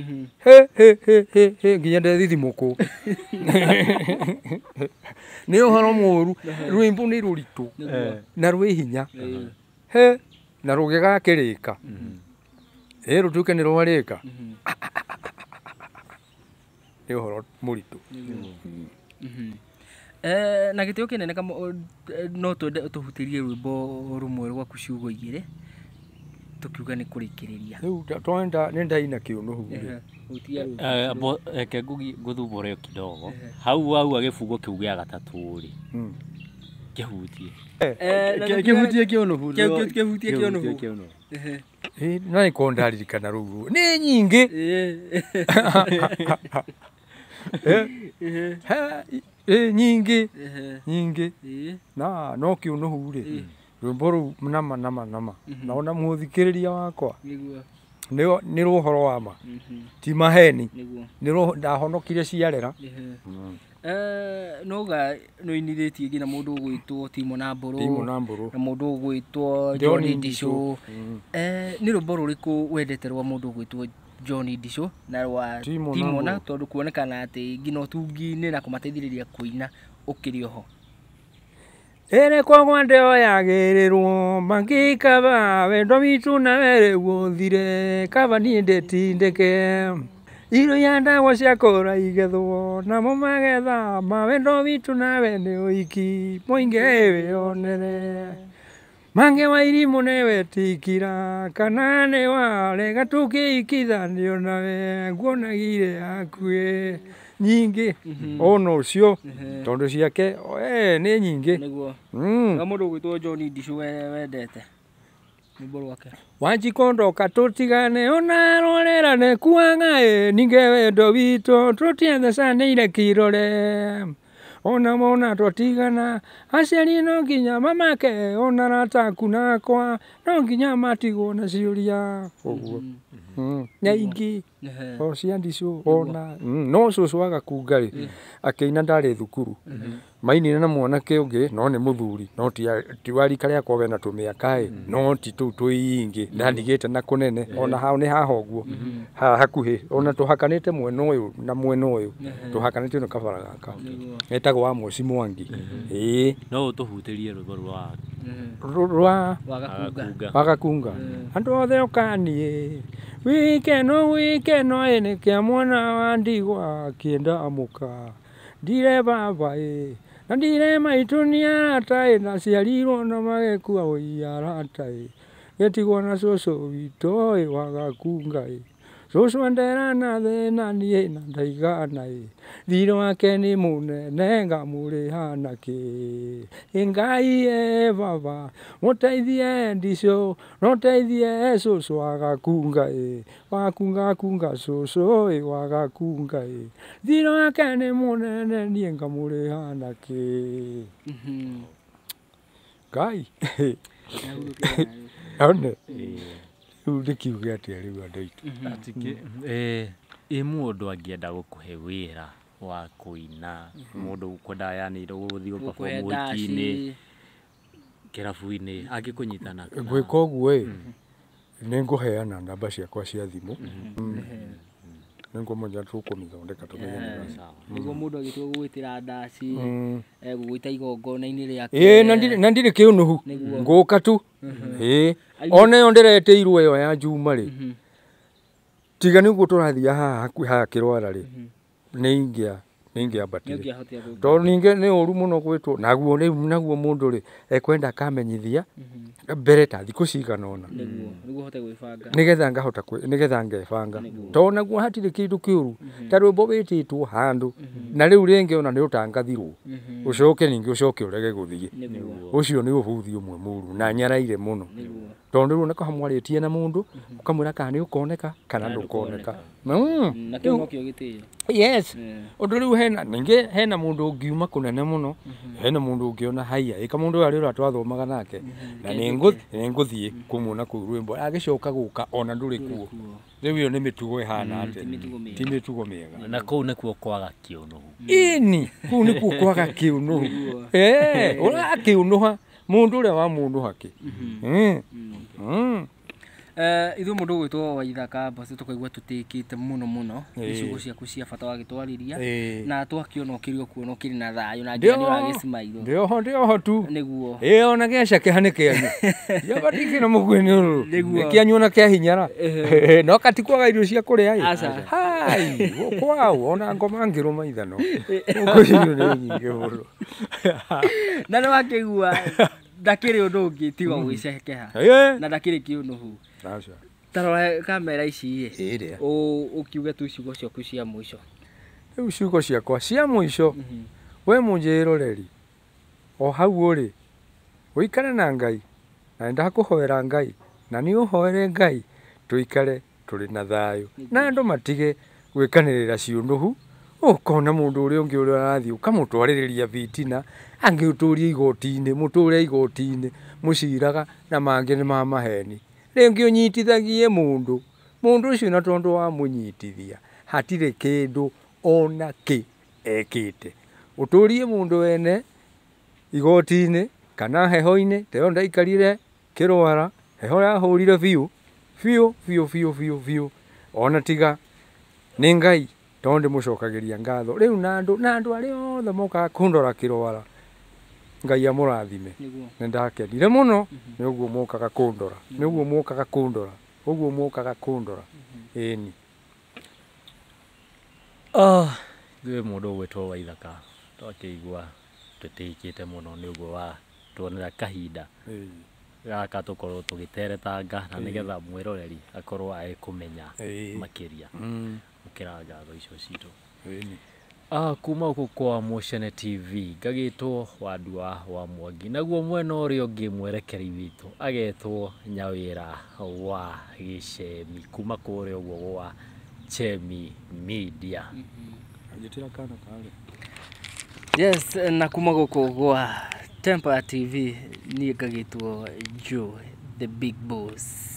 Nginya ndethithimũkwo. Nĩ ũhoro mũru, rwĩmbo nĩ rũritũ na rwĩ hinya. Na rũgĩgakĩrĩka. Rũtuĩke nĩ rwarĩka. Nĩ ũhoro mũritũ. Na gĩtĩo kĩnene no twende ũtũhutĩrie rwĩmbo rũmwe rwaku ciugo igĩrĩ tũkiuga nĩ kũrĩkĩrĩria. Rĩu twenda nĩ ndaina kĩũnũhu rĩ. Reke ngũthumbũre o kidogo. Hau wauga gĩbungo kĩu gĩa gatatũ rĩ, kĩhutie. Kĩhutie kĩũnũhu. Kĩhutie kĩũnũhu. Na nĩkorwo ndaririkana rũu nĩ nyingĩ. Nyingĩ nyingĩ na no kĩũnũhu rĩ, rwĩmbo rũu nama nama nama na ona mũthikĩrĩria wakwa Nĩ ũhoro wa ma ti maheni nĩ ndahonokire ciarera. Noga nĩũinithĩtie nginya mũndũ ũgwĩtwo Timo na Mbũrũ na mũndũ ũgwĩtwo John Ndicũ. Nĩ rwĩmbo rũrĩkũ wendete rwa mũndũ ũgwĩtwo John Ndicũ na rwa Timo na tondũ kuonekana atĩ nginya ũtungi-inĩ na kũmateithĩrĩria kũina ũkĩrĩ oho? Ĩrĩ kwagwa ndeoyagĩrĩrwo mangĩkaba wendo witũ nawe rĩu ũthire kaba niĩ ndĩtindĩke irio ya ndawa cia kũra igethwo namo magetha ma wendo witũ nawe nĩ ũiki mũingĩ wĩonere mange wa irimũ nĩwe tikira kana nĩ warega tũkĩikithanio nawe nguonagire hakuhĩ nyingĩ ona ũcio tondũ ciake nĩ nyingĩ. Nĩguo na mũndũ ũgwĩtwo John Ndicũ wendete rwĩmbo rwake Wanjikondoka tũtigane ona rorerane kuanga ninge wendo witũ tũtiathecanĩire kirore ona mona twatigana aciari no nginya mamake ona arata nakwa no nginya matigwo na ciũria ũguo na ingĩ o cia Ndicũ ona no cũcũ agakunga rĩ akĩina ndarĩ thukuru mainire na mwanake ũngĩ no nĩ mũthuri no ti wa rika rĩakwa we na tũmĩaka ĩ no ti tũu tũingĩ ndandigĩte na kũnene ona hao nĩ haha ũguo haha hakuhĩ ona tũhakanĩte mwena ũyũ na mwena ũyũ tũhakanĩte nĩ kabara gaka etagwo Amos Mwangi. Ĩĩ no ũtũhutĩrie rwĩmbo rwa rwa Wagakunga andũ othe ũkaniĩ wikeno wikeno ĩ nĩ kĩa mwana wa ndigwa akĩenda mũka ndire baba ĩ na ndire maitũ nĩ arata ĩ na ciarirwo na magĩkua oi arata ĩ gĩtigwo na cũcũ witũ ĩ Wagakunga ĩ cũcũ endera na thĩna niĩ na ndaigana ĩ thirĩ wake nĩ mũnene ngamũrĩha nakĩ Ngai ĩ baba mũteithie Ndicũ noteithie cũcũ Wagakunga ĩ Wagakunga kunga cũcũ ĩ Wagakunga ĩ thirĩ wake nĩ mũnene niĩ ngamũrĩha nakĩ Ngai one rĩu ndĩkiuge atĩa rĩu andũ aitũ. Ĩ mũndũ angĩenda gũkũhe wĩra wa kũina mũndũ ũkwenda yani gũthiĩ gũ-perform ũhiki-inĩ kĩrabu-inĩ angĩkũnyita na ngwĩka ũguo ĩ nĩ ngũheana namba ciakwa cia thimũ nĩ ngũmenya tũkũmĩthondeka tũmenye nĩguo mũndũ agĩtua gũgwĩtĩra ndaci gũgwĩta igongona-inĩ rĩake. Ĩĩ na ndirĩ kĩũnũhu ngũka tu. Ĩĩ ona ĩyo ndĩretĩirwo ĩyo ya Juma rĩ tiga nĩguo tũrathiĩ haha hakuhĩ haha kĩrwara rĩ nĩ ingĩambatire tondũ ningĩ nĩ ũru mũno gwĩtwo naguo rĩu naguo mũndũ rĩ ekwenda akamenyithia mbere ta thikũ cigana ũna nĩgetha ngahota nĩgetha ngebanga tondũ naguo hatirĩ kĩndũ kĩũru ta rwĩmbo wĩtĩtwo handũ na rĩu rĩngĩ ona nĩ ũtangathirwo ũcoke ningĩ ũcoke ũrege gũthiĩ ũcio nĩ ũbuthi ũmwe mũru na nyaraire mũno tondũ rĩu ona mwarĩtie na mũndũ ũkamwĩra kana nĩ ũkoneka kana ndũkoneka. Na kĩu nokĩo gĩtĩo. Yes ũndũ rĩu hena ningĩ hena mũndũ ũngiuma kũnene mũno hena mũndũ ũngĩona haiya ĩka mũndũ ũyũ arĩ ũrĩa twathomaga nake na nĩ ngũthiĩ kũmuona kũu rwĩmbo agĩcoka gũka ona ndũrĩ kuo rĩu ĩyo nĩ mĩtugo ĩhana atĩa ti mĩtugo mĩega na kũu nĩkuo kwaga kĩũnũhu. Ĩni kũu nĩkuo kwaga kĩũnũhu ũrakĩũnũha mũndũ ũrĩa wamũnũha kĩ. Ithuĩ mũndũ ũgwĩtwo Waithaka Mboco tũkaigua tũtĩkĩte mũno mũno nĩ ciugo ciaku cia bata wagĩtwarĩria na twakĩona ũkĩrĩ o kuo na ũkĩrĩ na thayũ na nginya nĩ ũragĩcimairwo. Ndĩoho tu nĩguo ĩĩ ona gĩacakĩha nĩ kĩanyu gĩabatikĩra mũguĩ nĩ ũrũrũ nĩ kĩanyu ona kĩa hinyara no katikwaga irio cia kũrĩa ĩ hai kwao ona ngoma ngĩrũma ithano gũkũ irio nĩ nyingĩ mũno na nĩ wakĩigua ndakĩrĩ ũndũ ũngĩ tiga gwĩcekeha na ndakĩrĩ kĩũnũhu. Ta rora kamera ici ĩ ũkiuge tu ciugo ciaku cia mũico. Rĩu ciugo ciakwa cia mũico we mũnjĩroreri o hau ũrĩ ũikare na Ngai na nĩndakũhoera Ngai na nĩ ũhoere Ngai tũikare tũrĩ na thayũ na andũ matige gwĩkanĩrĩra ciũnũhu ũkona mũndũ ũrĩa ũngĩ ũrĩa ũrathiĩ ũkamũtwarĩrĩria bitina angĩũtũrie igoti-inĩ mũtũre igoti-inĩ mũciraga na mangĩ nĩ ma maheni rĩngĩ ũnyitithagie mũndũ Mũndũ ũcio na tondũ wa mũnyitithia hatirĩ kĩndũ ona kĩ ekĩte. Ũtũrie mũndũ wene igoti-inĩ kana heho-inĩ ta ĩyo ndaikarire kĩrwara, heho yahũrire biũ biũ biũ biũ biũ biũ, ona tiga nĩ Ngai tondũ ndĩmũcokagĩria ngatho. Rĩu na andũ arĩa othe mokaga kũndora kĩrwara, Ngai amũrathime. Nĩ ndakenire mũno nĩ ũguo mokaga kũndora, nĩ ũguo mokaga kũndora, ũguo mokaga kũndora. Ĩni. Ithuĩ mũndũ ũgwĩtwo Waithaka twakĩigua twĩtĩkĩte mũno nĩ ũguo wa tuonera kahinda gaka tũkorwo tũgĩteretanga na nĩgetha mwĩroreri akorwo agĩkũmenya makĩria gũkĩra ngatho icio citũ. Kuma gũkũ kwa Mũcene TV ngagĩtwo Wandua wa Mwangi, naguo mwena ũrĩa ũngĩ mwerekeri witũ agetwo Nyawĩra wa Gĩcemi kuma kũrĩa ũguo gwa Chemi Media. Anjĩtĩra kana karĩ. Yes, na kuma gũkũ gwa Tempire TV niĩ ngagĩtwo Joe the Big Boss.